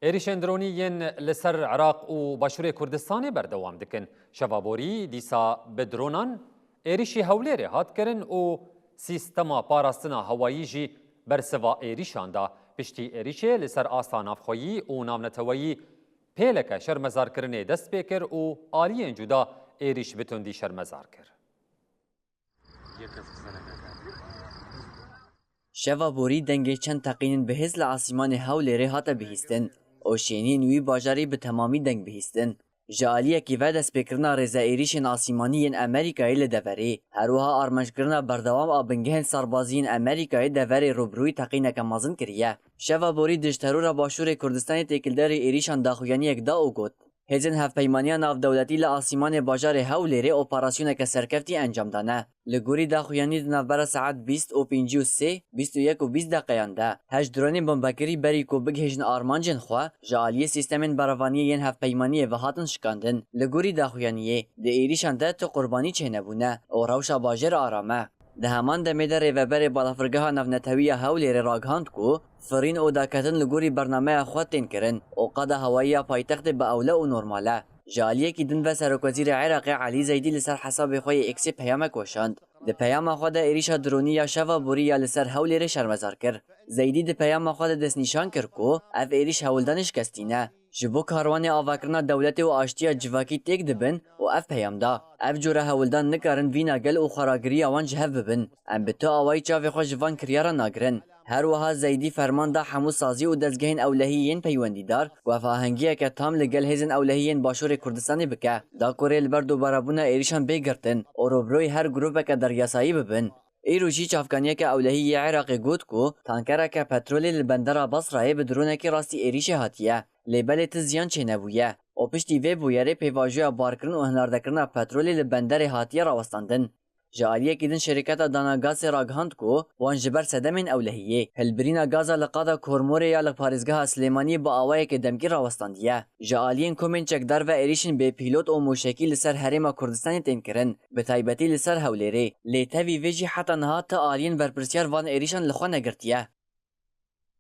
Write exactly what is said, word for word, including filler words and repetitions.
Êrişên dronî yên li ser Iraq û Başûrê Kurdistanê berdewam dikin. Şeva borî dîsa bi dronan êrişî Hewlêrê hat kirin û sîstema parastina hewayî jî bersiva êrişan da. Piştî êrişê li ser asta navxweyî û navneteweyî pêleke şermezarkirinê dest pê kir û aliyên cuda êrîş bi tundî şermezar kir. Şeva borî dengê çend teqînên bihêz li asîmanê Hewlêrê hate bihîstin û şêniyên wî bajarî bi temamî deng bihîstin. Ji aliyekî ve destpêkirina rêze êrîşên asîmanî yên Amerîkayê li deverê, her wiha armanckirina berdewam a bingehên serbazî yên Amerîkayê deverê rûbirûyî teqîneke mezin kiriye. Şeva borî dijterora Başûrê Kurdistanê têkildarî êrîşan daxuyaniyek da û got, Hêzên hevpeymaniya navdewletî li asîmanê bajarê Hewlêrê operasyoneke serkeftî encam dane. Li gorî daxuyanî di navbera saet bîst û pêncî û sê, bîst û yek û bîst deqeyan de heşt dronên bombekirî berî ku bigihêjin armancên xwe, ji aliyê sîstemên berevaniyê yên hevpeymaniyê ve hatin şikandin. Li gorî daxuyaniyê, di êrîşan de tu qurbanî çênebûne û rewşa bajêr aram e. Di heman demê de rêveberê Balafirgeha Navnetewî ya Hewlêrê ragihand ku firîn û daketin li gorî bernameya xwe tên kirin û qada hewayî ya paytextê bi ewle û normal e. Ji aliyekî din ve Serokwezîrê Iraqê Elî Zeydî li ser hesabê xwe yê X-ê peyamek weşand. Di peyama xwe de êrîşa dronî ya şeva borî ya li ser Hewlêrê şermezar kir. Zeydî di peyama xwe de destnîşan kir ku ev êrîş hewldanê şikestî ne. Ji bo karwanê avakirina dewletê û aştiya civakî têk dibin û ev peyam da, Ev cure hewldan nikarin vîna gel û xweragiriya wan ji hev bibin. Em bi tu awayî çavê xwe ji van kiryara nagirin. Her wiha Zeydî ferman da hemû sazî û dezgehên ewlehî yên peywendîdar ku hevahengiyeke tam li gel hêzên ewlehî yên Başûrê Kurdistanê bike, da ku rê li ber dobarabûna êrîşan bê girtin û rûbirûyê her grûpeke deryasayî bibin. Îro jî çavkaniyeke ewlehî yê Iraqê got ku tankereke petrolê li bendera Basrayê bi dronekî rastî êrîşê hatiye, lê belê ti ziyan çênebûye û piştî vê bûyerê pêvajoya barkirin û hinardekirina petrolê li benderê hatiye rawestandin. Ji aliyekî din şirketa Dana Gasê ragihand ku wan ji ber sedemên ewlehiyê hilbirîna gaza li qada Kormorê ya li parêzgeha Silêmaniyê bi awayekê demkî rawestandiye. Ji aliyên komên çekdar ve êrîşên bêpîlot û mûşekî li ser Herêma Kurdistanê tên kirin, bi taybetî li ser Hewlêrê. Lê tevî vê jî heta niha ti aliyên berpirsyar van êrîşan li xwe negirtiye.